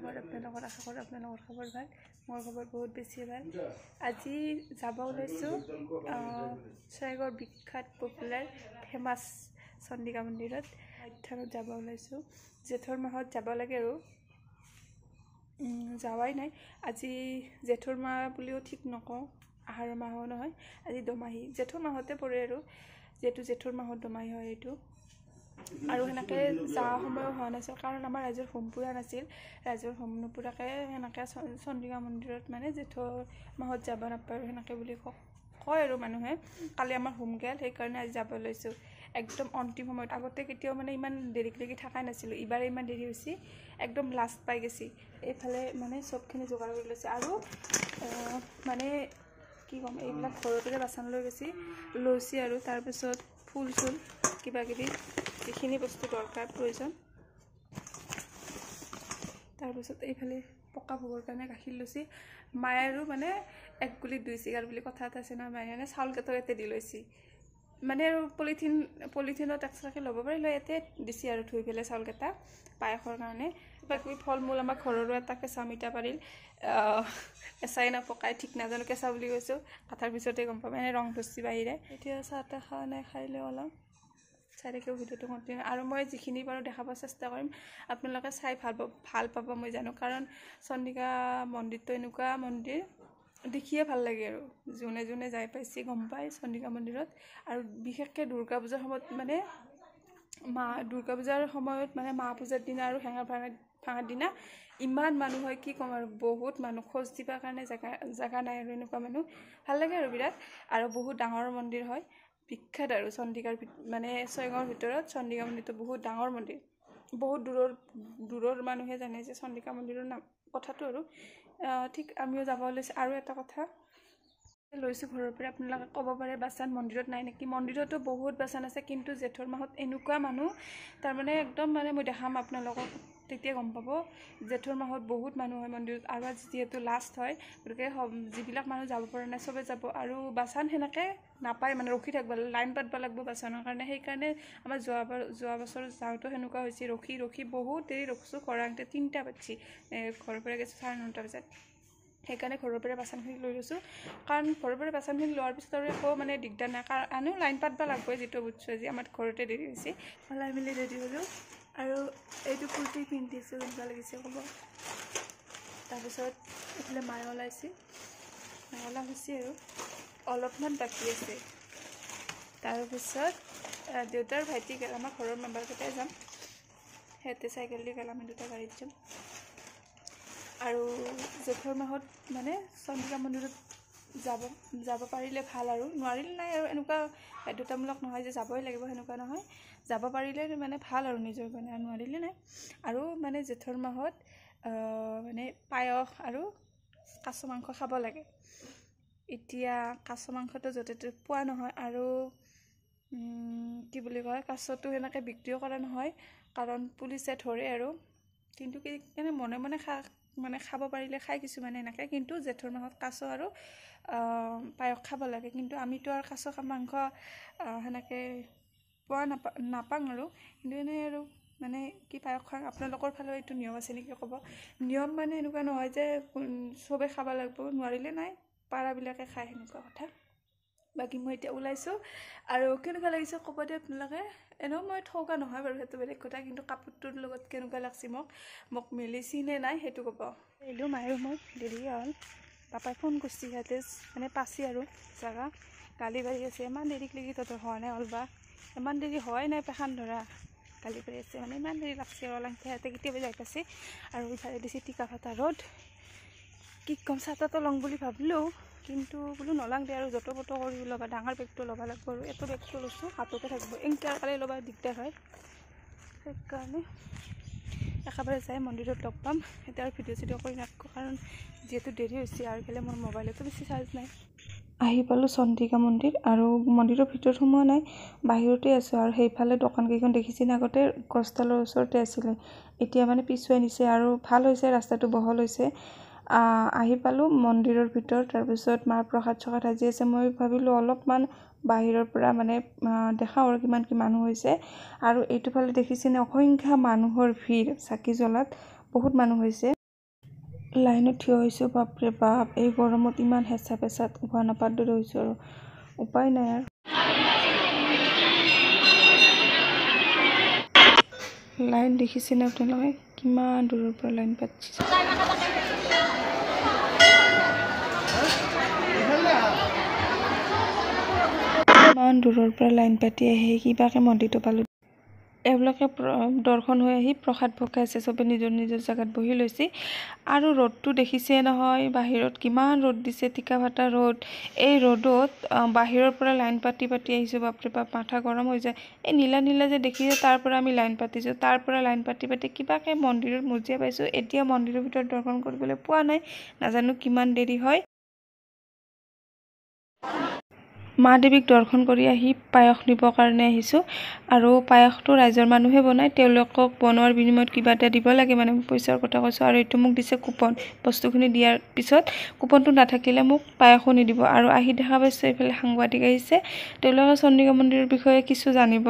খবৰ আপোনালোকৰ? আশা কৰোঁ আপোনালোকৰ খবৰ ভাল। মোৰ খবৰ বহুত বেছি ভাল। আজি যাব ওলাইছোঁ ছয়গাঁৱৰ বিখ্যাত পপুলাৰ ফেমাছ চণ্ডিকা মন্দিৰত থানত যাব ওলাইছোঁ। জেঠৰ মাহত যাব লাগে আৰু যোৱাই নাই। আজি জেঠৰ মাহ বুলিও ঠিক নকওঁ, আহাৰৰ মাহো নহয়, আজি দোমাহী, জেঠৰ মাহতে পৰে আৰু যিহেতু জেঠৰ মাহত দোমাহী হয় এইটো। আৰু সেনেকৈ যোৱা সময়ো হোৱা নাছিল, কাৰণ আমাৰ ৰাইজৰ হোম পুৰা নাছিল। ৰাইজৰ হোম নুপুৰাকৈ সেনেকৈ চণ্ডিকা মন্দিৰত মানে জেঠৰ মাহত যাব নাপায় সেনেকৈ বুলি কয় আৰু মানুহে। কালি আমাৰ হোম গেল, সেইকাৰণে আজি যাব লৈছোঁ একদম অন্তিম সময়ত। আগতে কেতিয়াও মানে ইমান দেৰিলৈকে থকাই নাছিলোঁ, এইবাৰ ইমান দেৰি হৈছে, একদম লাষ্ট পাই গৈছে। এইফালে মানে চবখিনি যোগাৰ কৰি লৈছে আৰু মানে কি ক'ম, এইবিলাক ঘৰৰ পৰাই বাচন লৈ গৈছে লৈছে আৰু তাৰপিছত ফুল চুল কিবাকিবি যিখিনি বস্তু দৰকাৰ প্ৰয়োজন। তাৰপিছত এইফালে পকা ভোগৰ কাৰণে গাখীৰ লৈছে মায়ে। আৰু মানে এক গুলিত দুই চিকাৰ বুলি কথা এটা আছে নহয়, মায়ে মানে চাউলকেইটাও ইয়াতে দি লৈছে, মানে আৰু পলিথিনত এক্সট্ৰাকৈ ল'ব পাৰিলে ইয়াতে দিছে আৰু ধুই পেলাই চাউলকেইটা পায়সৰ কাৰণে। কিবাকিবি ফল মূল আমাৰ ঘৰৰো এটা কেঁচা অমিতা পাৰিল, কেঁচাই না পকাই ঠিক নাজানো, কেঁচা বুলি কৈছোঁ, কাটাৰ পিছতে গম পাম। এনে ৰং ধৰছি বাহিৰে। এতিয়া চাহ তাহ খোৱা নাই, খাই লওঁ অলপ, চাই থাকিব ভিডিঅ'টো কণ্টিনিউ। আৰু মই যিখিনি পাৰোঁ দেখাব চেষ্টা কৰিম, আপোনালোকে চাই ভাল পাব মই জানো, কাৰণ চণ্ডিকা মন্দিৰটো এনেকুৱা মন্দিৰ দেখিয়ে ভাল লাগে আৰু যোনে যোনে যাই পাইছে গম পায় চণ্ডিকা মন্দিৰত। আৰু বিশেষকৈ দুৰ্গা পূজাৰ সময়ত মানে মা দুৰ্গা পূজাৰ সময়ত মানে মা পূজাৰ দিনা আৰু হেঙাৰ ভাঙাৰ দিনা ইমান মানুহ হয়, কি ক'ম আৰু, বহুত মানুহ, খোজ দিবৰ কাৰণে জেগা নাই আৰু এনেকুৱা মানুহ। ভাল লাগে আৰু বিৰাট, আৰু বহুত ডাঙৰ মন্দিৰ হয়, বিখ্যাত আৰু চণ্ডিকাৰ মানে ছয়গাঁৱৰ ভিতৰত চণ্ডিকা মন্দিৰটো বহুত ডাঙৰ মন্দিৰ। বহুত দূৰৰ দূৰৰ মানুহে জানে যে চণ্ডিকা মন্দিৰৰ নাম কথাটো আৰু ঠিক আমিও যাব ওলাইছোঁ। আৰু এটা কথা লৈছোঁ ঘৰৰ পৰা, আপোনালোকে ক'ব পাৰে বাচন মন্দিৰত নাই নেকি? মন্দিৰতো বহুত বাচন আছে, কিন্তু জেঠৰ মাহত এনেকুৱা মানুহ, তাৰমানে একদম মানে মই দেখাম আপোনালোকক তেতিয়া গম পাব। জেঠৰ মাহত বহুত মানুহ হয় মন্দিৰত, আৰু আজি যিহেতু লাষ্ট হয়, গতিকে যিবিলাক মানুহ যাব পৰা নাই চবে যাব। আৰু বাচন সেনেকৈ নাপায়, মানে ৰখি থাকিব, লাইন পাতিব লাগিব বাচনৰ কাৰণে। সেইকাৰণে আমাৰ যোৱা বছৰ যাওঁতেও সেনেকুৱা হৈছে, ৰখি ৰখি বহুত দেৰি ৰখিছোঁ, ঘৰ আহোঁতে 3টা বাজিছে, ঘৰৰ পৰা গৈছোঁ 9:30 বজাত। সেইকাৰণে ঘৰৰ পৰা বাচনখিনি লৈ লৈছোঁ, কাৰণ ঘৰৰ পৰা বাচনখিনি লোৱাৰ পিছত আৰু একো মানে দিগদাৰ নাই, কাৰণ আনিও লাইন পাতিব লাগিবই, যিটো বুজিছোঁ আজি আমাৰ ঘৰতে দেৰি হৈছে। ওলাই মেলি ৰেডি হ'লোঁ আৰু এইটো কুৰ্তি পিন্ধিছোঁ, কেনেকুৱা লাগিছে ক'ব। তাৰপিছত এইফালে মায়ে ওলাইছে, মায়ে ওলা হৈছে আৰু অলপমান বাকী আছে। তাৰপিছত দেউতাৰ ভাইটি গ'ল, আমাৰ ঘৰৰ মেম্বাৰকেইটাই যাম, সিহঁতে চাইকেল দি গ'ল, আমি দুটা গাড়ীত যাম। আৰু জেঠৰ মাহত মানে চণ্ডিকা মন্দিৰত যাব পাৰিলে ভাল আৰু নোৱাৰিলে নাই আৰু, এনেকুৱা বাধ্যতামূলক নহয় যে যাবই লাগিব, সেনেকুৱা নহয়, যাব পাৰিলে মানে ভাল আৰু নিজৰ কাৰণে, আৰু নোৱাৰিলে নাই। আৰু মানে জেঠৰ মাহত মানে পায়স আৰু কাছ মাংস খাব লাগে। এতিয়া কাছ মাংসটো য'তে ত'তে পোৱা নহয়, আৰু কি বুলি কয়, কাছটো সেনেকৈ বিক্ৰীও কৰা নহয়, কাৰণ পুলিচে ধৰে আৰু। কিন্তু কি কেনে মনে মনে মানে খাব পাৰিলে খায় কিছুমানে এনেকৈ, কিন্তু জেঠৰ মাহত কাছ আৰু পায়স খাব লাগে। কিন্তু আমিতো আৰু কাছ মাংস সেনেকৈ পোৱা নাপাওঁ আৰু, কিন্তু এনেই আৰু মানে কি পায়স খাওঁ। আপোনালোকৰ ফালেও এইটো নিয়ম আছে নেকি ক'ব? নিয়ম মানে এনেকুৱা নহয় যে চবে খাব লাগিব, নোৱাৰিলে নাই, পাৰাবিলাকে খায় সেনেকুৱা কথা। বাকী মই এতিয়া ওলাইছোঁ আৰু কেনেকুৱা লাগিছে ক'ব দিয়ক আপোনালোকে। এনেও মই ঠগা নহয় বাৰু, সেইটো বেলেগ কথা, কিন্তু কাপোৰটোৰ লগত কেনেকুৱা লাগছে, মোক মিলিছি নে নাই সেইটো ক'ব। আহিলোঁ মায়ে মই দেৰি হ'ল, পাপাই ফোন কৰিছে, সিহঁতে মানে পাছি আৰু জেগা গালি পাৰি আছে, ইমান দেৰিক লাগি তহঁতৰ হোৱা নাই অলবা, ইমান দেৰি হোৱাই নাই পেখান ধৰা, গালি পাৰি আছে, মানে ইমান দেৰি লাগছে আৰু ওলাওঁতে সিহঁতে কেতিয়াবা যাই পাইছে। আৰু ইফালে দিছে টিকা ফটা ৰ'দ, কি ক'ম, ছাতাটো ল'ম বুলি ভাবিলোঁ, কিন্তু বোলো নলাং দে আৰু, য'ত প'ত কৰি ল'বা, ডাঙৰ বেগটো ল'ব লাগিব আৰু এইটো বেগটো লৈছোঁ হাততে থাকিব, এনেকৈ কালি ল'বা দিগদাৰ হয়, সেইকাৰণে একেবাৰে যাই মন্দিৰত লগ পাম। এতিয়া আৰু ভিডিঅ' চিডিঅ' কৰি নাথাকোঁ, কাৰণ যিহেতু দেৰি হৈছে আৰু ইফালে মোৰ মোবাইলতো বেছি চাৰ্জ নাই। আহি পালোঁ চণ্ডিকা মন্দিৰ, আৰু মন্দিৰৰ ভিতৰত সোমোৱা নাই, বাহিৰতে আছোঁ। আৰু সেইফালে দোকানকেইখন দেখিছেনে, আগতে গছডালৰ ওচৰতে আছিলে, এতিয়া মানে পিছুৱাই নিছে আৰু ভাল হৈছে, ৰাস্তাটো বহল হৈছে। আহি পালোঁ মন্দিৰৰ ভিতৰত, তাৰপিছত মাৰ প্ৰসাদ চসাদ সাজি আছে। মই ভাবিলোঁ অলপমান বাহিৰৰ পৰা মানে দেখাওঁ আৰু কিমান কি মানুহ হৈছে। আৰু এইটো ফালে দেখিছেনে অসংখ্য মানুহৰ ভিৰ, চাকি জ্বলাত বহুত মানুহ হৈছে। লাইনত থিয় হৈছোঁ, বাপৰে বাপ, এই গৰমত ইমান হেঁচা পেচাত উশাহ নাপাত দৰে হৈছোঁ আৰু উপায় নাই আৰু। লাইন দেখিছেনে আপোনালোকে, কিমান দূৰৰ পৰা লাইন পাতিছে। ইমান দূৰৰ পৰা লাইন পাতি আহি কিবাকে মন্দিৰটো পালোঁ। এওঁলোকে দৰ্শন হৈ আহি প্ৰসাদ ভোগ খাইছে, চবে নিজৰ নিজৰ জেগাত বহি লৈছে। আৰু ৰ'দটো দেখিছে নহয়, বাহিৰত কিমান ৰ'দ দিছে, টিকা ফটা ৰ'দ। এই ৰ'দত বাহিৰৰ পৰা লাইন পাতি পাতি আহিছোঁ, বাপৰে বাপ, মাথা গৰম হৈ যায়। এই নীলা নীলা যে দেখিছে, তাৰ পৰা আমি লাইন পাতিছোঁ, তাৰ পৰা লাইন পাতি পাতি কিবাকে মন্দিৰত মজিয়া পাইছোঁ। এতিয়া মন্দিৰৰ ভিতৰত দৰ্শন কৰিবলৈ পোৱা নাই, নাজানো কিমান দেৰি হয়। মা দেৱীক দৰ্শন কৰি আহি পায়স নিবৰ কাৰণে আহিছোঁ। আৰু পায়সটো ৰাইজৰ মানুহে বনায়, তেওঁলোকক বনোৱাৰ বিনিময়ত কিবা এটা দিব লাগে, মানে পইচাৰ কথা কৈছোঁ। আৰু এইটো মোক দিছে কুপন, বস্তুখিনি দিয়াৰ পিছত কুপনটো নাথাকিলে মোক পায়সো নিদিব। আৰু আহি দেখা পাইছোঁ এইফালে সাংবাদিক আহিছে, তেওঁলোকে চণ্ডিকা মন্দিৰৰ বিষয়ে কিছু জানিব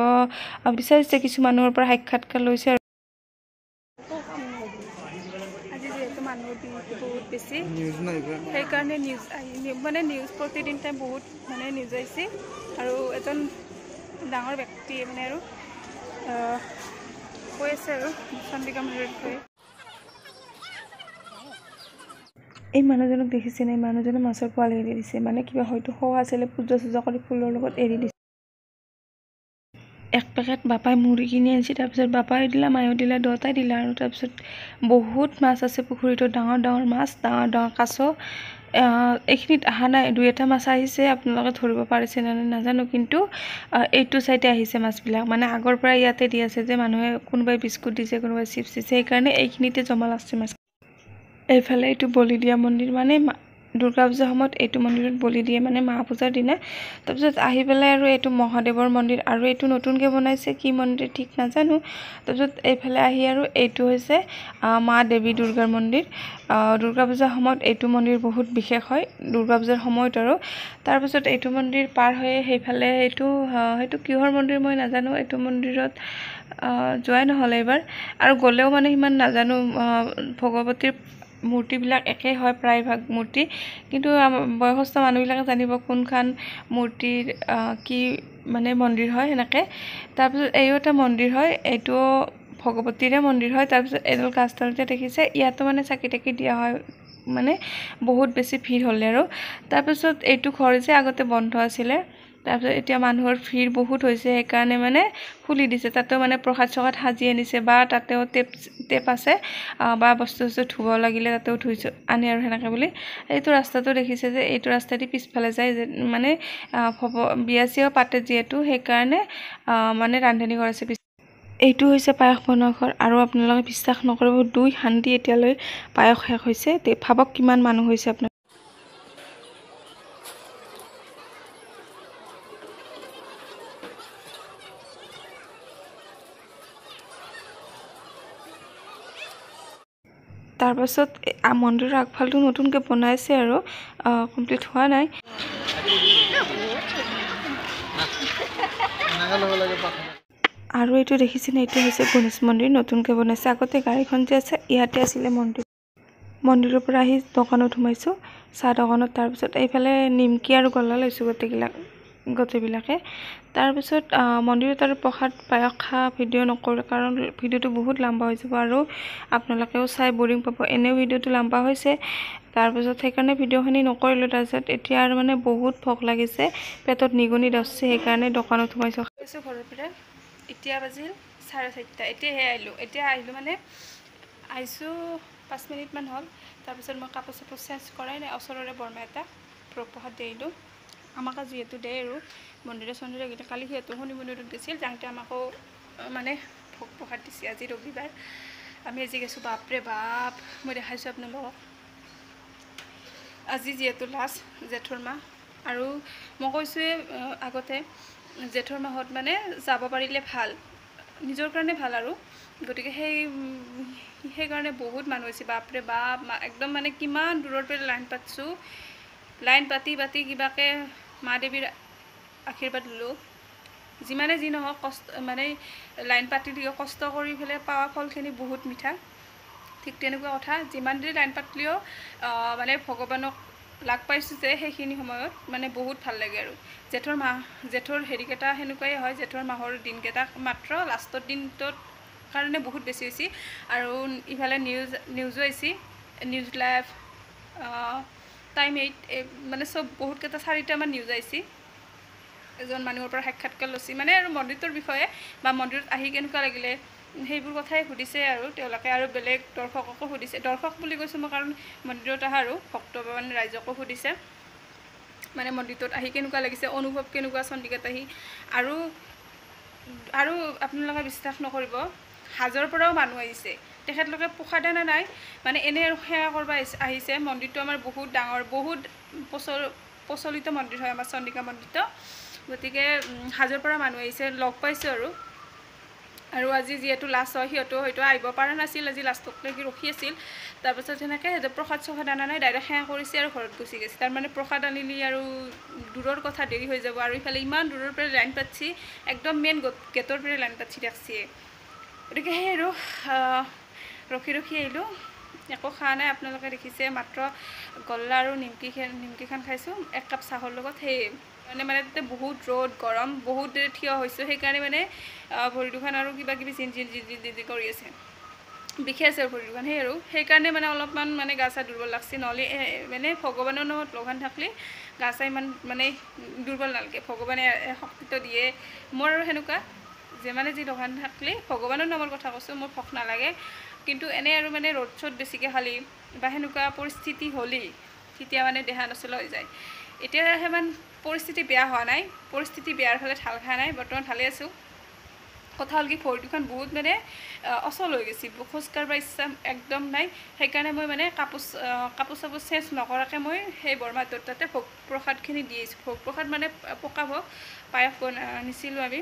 বিচাৰিছে, কিছু মানুহৰ পৰা সাক্ষাৎকাৰ লৈছে। আজি যিহেতু মানুহৰ বহুত বেছি, সেইকাৰণে নিউজ আহি মানে নিউজ প্ৰতিদিন টাইম বহুত মানে নিউজ আহিছে। আৰু এজন ডাঙৰ ব্যক্তিয়ে মানে আৰু কৈ আছে আৰু চণ্ডিকা মন্দিৰৰ বিষয়ে। এই মানুহজনক দেখিছেনে? এই মানুহজনে মাছৰ পোৱালি এৰি দিছে, মানে কিবা হয়তো খোৱা আছিলে, পূজা চূজা কৰি ফুলৰ লগত এৰি দিছে। এক পেকেট বাপাই মুড়ি কিনি আনিছে, তাৰপিছত বাপায়ো দিলা, মায়েও দিলা, দুয়োটাই দিলা। আৰু তাৰপিছত বহুত মাছ আছে পুখুৰীটোত, ডাঙৰ ডাঙৰ মাছ, ডাঙৰ ডাঙৰ কাছ। এইখিনিত অহা নাই, দুই এটা মাছ আহিছে, আপোনালোকে ধৰিব পাৰিছে নে নাজানো, কিন্তু এইটো চাইডে আহিছে মাছবিলাক। মানে আগৰ পৰা ইয়াতে দি আছে যে মানুহে, কোনোবাই বিস্কুট দিছে, কোনোবাই চিপছ দিছে, সেইকাৰণে এইখিনিতে জমা লাগছে মাছ। এইফালে এইটো বলি দিয়া মন্দিৰ, মানে দুৰ্গা পূজাৰ সময়ত এইটো মন্দিৰত বলি দিয়ে, মানে মা পূজাৰ দিনা। তাৰপিছত আহি পেলাই আৰু এইটো মহাদেৱৰ মন্দিৰ, আৰু এইটো নতুনকৈ বনাইছে, কি মন্দিৰ ঠিক নাজানো। তাৰপিছত এইফালে আহি আৰু এইটো হৈছে মা দেৱী দুৰ্গাৰ মন্দিৰ। দুৰ্গা পূজাৰ সময়ত এইটো মন্দিৰ বহুত বিশেষ হয়, দুৰ্গা পূজাৰ সময়ত আৰু। তাৰপিছত এইটো মন্দিৰ পাৰ হৈয়ে সেইফালে এইটো সেইটো কিহৰ মন্দিৰ মই নাজানো, এইটো মন্দিৰত যোৱাই নহ'ল এইবাৰ। আৰু গ'লেও মানে সিমান নাজানো, ভগৱতীৰ মূৰ্তিবিলাক একেই হয় প্ৰায়ভাগ মূৰ্তি, কিন্তু বয়সস্থ মানুহবিলাকে জানিব কোনখন মূৰ্তিৰ কি মানে মন্দিৰ হয় সেনেকৈ। তাৰপিছত এইও এটা মন্দিৰ হয়, এইটো ভগৱতীৰে মন্দিৰ হয়। তাৰপিছত এডাল গাছডাল যে দেখিছে, ইয়াতো মানে চাকি তাকি দিয়া হয়, মানে বহুত বেছি ভিৰ হ'লে আৰু। তাৰপিছত এইটো ঘৰ যে আগতে বন্ধ আছিলে, তাৰপিছত এতিয়া মানুহৰ ভিৰ বহুত হৈছে, সেইকাৰণে মানে খুলি দিছে। তাতেও মানে প্ৰসাদ চসাদ সাজি আনিছে, বা তাতেও টেপ টেপ আছে, বা বস্তু চস্তু ধুব লাগিলে তাতেও ধুই আনে আৰু সেনেকৈ বুলি। এইটো ৰাস্তাটো দেখিছে যে, এইটো ৰাস্তাদি পিছফালে যায়, মানে বিয়া চিয়াও পাতে যিহেতু, সেইকাৰণে মানে ৰান্ধনি ঘৰ আছে। এইটো হৈছে পায়স বনোৱা ঘৰ। আৰু আপোনালোকে বিশ্বাস নকৰিব, 2 হান্দি এতিয়ালৈ পায়স শেষ হৈছে। ভাবক কিমান মানুহ হৈছে আপোনাৰ। তাৰপাছত মন্দিৰৰ আগফালটো নতুনকৈ বনাইছে আৰু কমপ্লিট হোৱা নাই। আৰু এইটো দেখিছেনে, এইটো হৈছে গণেশ মন্দিৰ, নতুনকৈ বনাইছে। আগতে গাড়ীখন যে আছে ইয়াতে আছিলে মন্দিৰ। মন্দিৰৰ পৰা আহি দোকানত সোমাইছোঁ, চাহ দোকানত। তাৰপিছত এইফালে নিমকি আৰু গলা লৈছোঁ গোটেইবিলাকে। তাৰপিছত মন্দিৰত আৰু প্ৰসাদ পায়স খোৱা ভিডিঅ' নকৰোঁ, কাৰণ ভিডিঅ'টো বহুত লম্বা হৈ যাব আৰু আপোনালোকেও চাই বৰিং পাব। এনেও ভিডিঅ'টো লম্বা হৈছে, তাৰপিছত সেইকাৰণে ভিডিঅ'খিনি নকৰিলোঁ। তাৰপিছত এতিয়া আৰু মানে বহুত ভোক লাগিছে, পেটত নিগনি ধৰিছে, সেইকাৰণে দোকানত সোমাইছোঁ। ঘৰৰ পৰা এতিয়া বাজিল 4:30, এতিয়াহে আহিলোঁ। এতিয়া আহিলোঁ মানে আহিছোঁ 5 মিনিটমান হ'ল। তাৰপিছত মই কাপোৰ চাপোৰ চেঞ্জ কৰাই নাই, ওচৰৰে বৰমা এটা প্ৰসাদ দি আহিলোঁ। আমাক যিহেতু দিয়ে আৰু মন্দিৰে চন্দিৰে গ'লে, কালি সিহঁতো শনি মন্দিৰত গৈছিল, যাওঁতে আমাকো মানে ভোগ প্ৰসাদ দিছে। আজি ৰবিবাৰ, আমি আজি গৈছোঁ। বাপৰে বাপ, মই দেখাইছোঁ আপোনালোকক। আজি যিহেতু লাষ্ট জেঠৰ মাহ, আৰু মই কৈছোঁৱে আগতে, জেঠৰ মাহত মানে যাব পাৰিলে ভাল, নিজৰ কাৰণে ভাল আৰু। গতিকে সেইকাৰণে বহুত মানুহ হৈছে, বাপৰে বাপ, একদম মানে কিমান দূৰৰ পৰা লাইন পাতিছোঁ। লাইন পাতি পাতি কিবাকৈ মা দেৱীৰ আশীৰ্বাদ ল'লোঁ। যিমানে যি নহওক কষ্ট মানে লাইন পাতি দিও কষ্ট কৰি পেলাই পোৱা ফলখিনি বহুত মিঠা। ঠিক তেনেকুৱা কথা, যিমান দেৰি লাইন পাতলিও মানে ভগৱানক লাগ পাইছোঁ যে সেইখিনি সময়ত মানে বহুত ভাল লাগে। আৰু জেঠৰ মাহ, জেঠৰ হেৰিকেইটা সেনেকুৱাই হয়, জেঠৰ মাহৰ দিনকেইটা মাত্ৰ লাষ্টৰ দিনটোত কাৰণে বহুত বেছি হৈছে। আৰু ইফালে নিউজো আহিছে, নিউজ লাইভ, টাইম 8, মানে চব বহুতকেইটা 4টামান নিউজ আহিছে। এজন মানুহৰ পৰা সাক্ষাৎকাৰ লৈছে মানে আৰু মন্দিৰটোৰ বিষয়ে বা মন্দিৰত আহি কেনেকুৱা লাগিলে সেইবোৰ কথাই সুধিছে আৰু তেওঁলোকে, আৰু বেলেগ দৰ্শককো সুধিছে। দৰ্শক বুলি কৈছোঁ মই কাৰণ মন্দিৰত অহা আৰু ভক্ত মানে ৰাইজকো সুধিছে, মানে মন্দিৰটোত আহি কেনেকুৱা লাগিছে, অনুভৱ কেনেকুৱা চণ্ডিকাত আহি। আৰু আৰু আপোনালোকে বিশ্বাস নকৰিব, হাজোৰ পৰাও মানুহ আহিছে, তেখেতলোকে প্ৰসাদ অনা নাই, মানে এনেই আৰু সেৱা কৰিব আহিছে। মন্দিৰটো আমাৰ বহুত ডাঙৰ, বহুত প্ৰচলিত মন্দিৰ হয় আমাৰ চণ্ডিকা মন্দিৰটো। গতিকে হাজোৰ পৰা মানুহ আহিছে, লগ পাইছোঁ। আৰু আৰু আজি যিহেতু লাষ্ট হয়, সিহঁতেও হয়তো আহিব পৰা নাছিল, আজি লাষ্টকলৈকে ৰখি আছিল। তাৰপাছত সেনেকৈ প্ৰসাদ চসাদ অনা নাই, ডাইৰেক্ট সেৱা কৰিছে আৰু ঘৰত গুচি গৈছে। তাৰমানে প্ৰসাদ আনিলি আৰু দূৰৰ কথা, দেৰি হৈ যাব। আৰু ইফালে ইমান দূৰৰ পৰা লাইন পাতছি, একদম মেইন গেটৰ পৰা লাইন পাতছি টেক্সিয়ে। গতিকে সেই আৰু ৰখি ৰখি আহিলোঁ, একো খোৱা নাই। আপোনালোকে দেখিছে মাত্ৰ গল্লা আৰু নিমকিখন খাইছোঁ এক কাপ চাহৰ লগত। সেই মানে মানে তাতে বহুত ৰ'দ, গৰম, বহুত দেৰি থিয় হৈছোঁ, সেইকাৰণে মানে ভৰি দুখন আৰু কিবা কিবি জিন জিন জিন জিন জিন কৰি আছে, বিষাই আছে আৰু ভৰি দুখন। সেই আৰু সেইকাৰণে মানে অলপমান মানে গা চা দুৰ্বল লাগছে। নহ'লে মানে ভগৱানৰ নামত লগান থাকিলে গা চা ইমান মানে দুৰ্বল নালাগে, ভগৱানে শক্তিটো দিয়ে। মোৰ আৰু সেনেকুৱা যে মানে যি লগান থাকিলে ভগৱানৰ নামৰ কথা কৈছোঁ, মোৰ ভোক নালাগে। কিন্তু এনেই আৰু মানে ৰ'দ চ'দ বেছিকৈ খালি বা সেনেকুৱা পৰিস্থিতি হ'লেই তেতিয়া মানে দেহা নচলা হৈ যায়। এতিয়া সিমান পৰিস্থিতি বেয়া হোৱা নাই, পৰিস্থিতি বেয়াৰ ফালে ঢাল খোৱা নাই, বৰ্তমান ভালে আছোঁ। কথা হ'ল কি ভৰি দুখন বহুত মানে অচল হৈ গৈছে, খোজ কাঢ়িব ইচ্ছা একদম নাই। সেইকাৰণে মই মানে কাপোৰ চাপোৰ চেঞ্জ নকৰাকৈ মই সেই বৰমাটোৰ তাতে ভোগ প্ৰসাদখিনি দি আহিছোঁ। ভোগ প্ৰসাদ মানে পকা ভোগ, পায়স নিছিলোঁ আমি।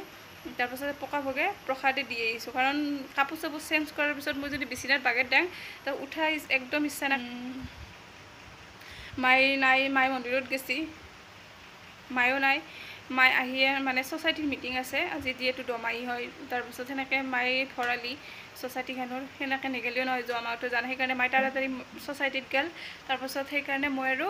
তাৰপাছত পকা ভোগে প্ৰসাদে দি আহিছোঁ, কাৰণ কাপোৰ চাপোৰ চেঞ্জ কৰাৰ পিছত মই যদি বিচনাত বাগেত দাং তো উঠা একদম ইচ্ছা নাই। মায়ে নাই, মায়ে মন্দিৰত গৈছে, মায়ো নাই। মায়ে আহিয়ে মানে ছ'চাইটিৰ মিটিং আছে আজি, যিহেতু দমাহী হয়। তাৰপিছত সেনেকৈ মায়ে ভৰালি ছ'চাইটিখনৰ, সেনেকৈ নেগেলিও নহয়, যোৱা মাহতো জানে। সেইকাৰণে মায়ে তাড়াতাড়ি ছ'চাইটিত গ'ল। তাৰপাছত সেইকাৰণে মই আৰু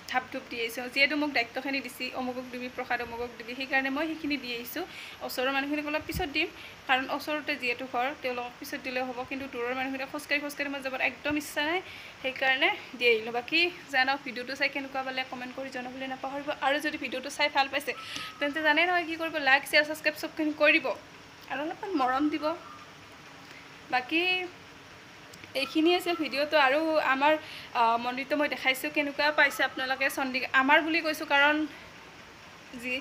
ঢাপ ধূপ দি আহিছোঁ, যিহেতু মোক দায়িত্বখিনি দিছে, অমুকক দিবি প্ৰসাদ, অমুকক দিবি, সেইকাৰণে মই সেইখিনি দি আহিছোঁ। ওচৰৰ মানুহখিনিক অলপ পিছত দিম, কাৰণ ওচৰতে যিহেতু ঘৰ, তেওঁলোকক পিছত দিলেও হ'ব। কিন্তু দূৰৰ মানুহখিনিক খোজকাঢ়ি খোজকাঢ়ি মই যাব একদম ইচ্ছা নাই, সেইকাৰণে দি আহিলোঁ। বাকী জানক ভিডিঅ'টো চাই কেনেকুৱা পালে কমেণ্ট কৰি জনাবলৈ নাপাহৰিব। আৰু যদি ভিডিঅ'টো চাই ভাল পাইছে তেন্তে জানেই নহয় কি কৰিব, লাইক শ্বেয়াৰ ছাবস্ক্ৰাইব চবখিনি কৰি দিব আৰু অলপমান মৰম দিব। বাকী এইখিনি আছিল ভিডিঅ'টো। আৰু আমাৰ মন্দিৰটো মই দেখাইছোঁ, কেনেকুৱা পাইছে আপোনালোকে। চণ্ডিকা আমাৰ বুলি কৈছোঁ কাৰণ যি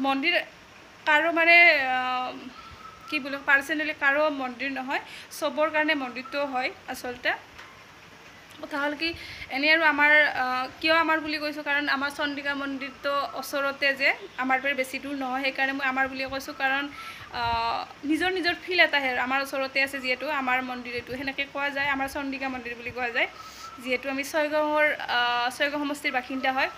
মন্দিৰ কাৰো মানে কি বুলি পাৰ্চনেলি কাৰো মন্দিৰ নহয়, চবৰ কাৰণে মন্দিৰটো হয় আচলতে। কথা হ'ল কি এনেই আৰু আমাৰ কিয় আমাৰ বুলি কৈছোঁ, কাৰণ আমাৰ চণ্ডিকা মন্দিৰটো ওচৰতে যে, আমাৰ পৰা বেছি দূৰ নহয়, সেইকাৰণে মই আমাৰ বুলি কৈছোঁ। কাৰণ নিজৰ নিজৰ ফিল এটা আহে, আমাৰ ওচৰতে আছে যিহেতু আমাৰ মন্দিৰ এইটো, সেনেকৈ কোৱা যায়, আমাৰ চণ্ডিকা মন্দিৰ বুলি কোৱা যায়। যিহেতু আমি ছয়গাঁও সমষ্টিৰ বাসিন্দা হয়।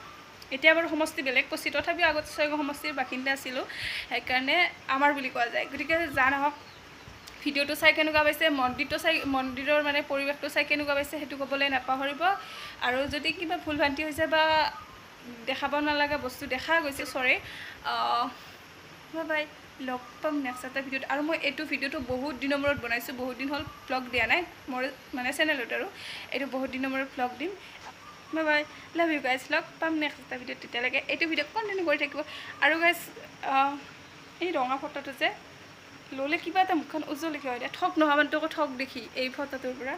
এতিয়া বাৰু সমষ্টি বেলেগ কৈছোঁ, তথাপিও আগতে ছয়গাঁও সমষ্টিৰ বাসিন্দা আছিলোঁ, সেইকাৰণে আমাৰ বুলি কোৱা যায়। গতিকে যা নহওক, ভিডিঅ'টো চাই কেনেকুৱা পাইছে, মন্দিৰটো চাই, মন্দিৰৰ মানে পৰিৱেশটো চাই কেনেকুৱা পাইছে সেইটো ক'বলৈ নাপাহৰিব। আৰু যদি কিবা ভুল ভ্ৰান্তি হৈছে বা দেখাব নালাগা বস্তু দেখা গৈছে, চৰি, বাই বাই, লগ পাম নেক্সট এটা ভিডিঅ'ত। আৰু মই এইটো ভিডিঅ'টো বহুত দিনৰ মূৰত বনাইছোঁ, বহুত দিন হ'ল ভ্লগ দিয়া নাই মোৰ মানে চেনেলত, আৰু এইটো বহুত দিনৰ মূৰত ভ্লগ দিম। Bye bye, love you guys, log পাম নেক্সট এটা ভিডিঅ'ত। তেতিয়ালৈকে এইটো ভিডিঅ' কণ্টিনিউ কৰি থাকিব। আৰু গাইজ এই ৰঙা ফটোটো যে ল'লে কিবা এটা মুখখন উজ্জ্বল দেখি হয়, ঠগ নোহোৱা মানুহটোকো ঠগ দেখি এই ফটোটোৰ পৰা।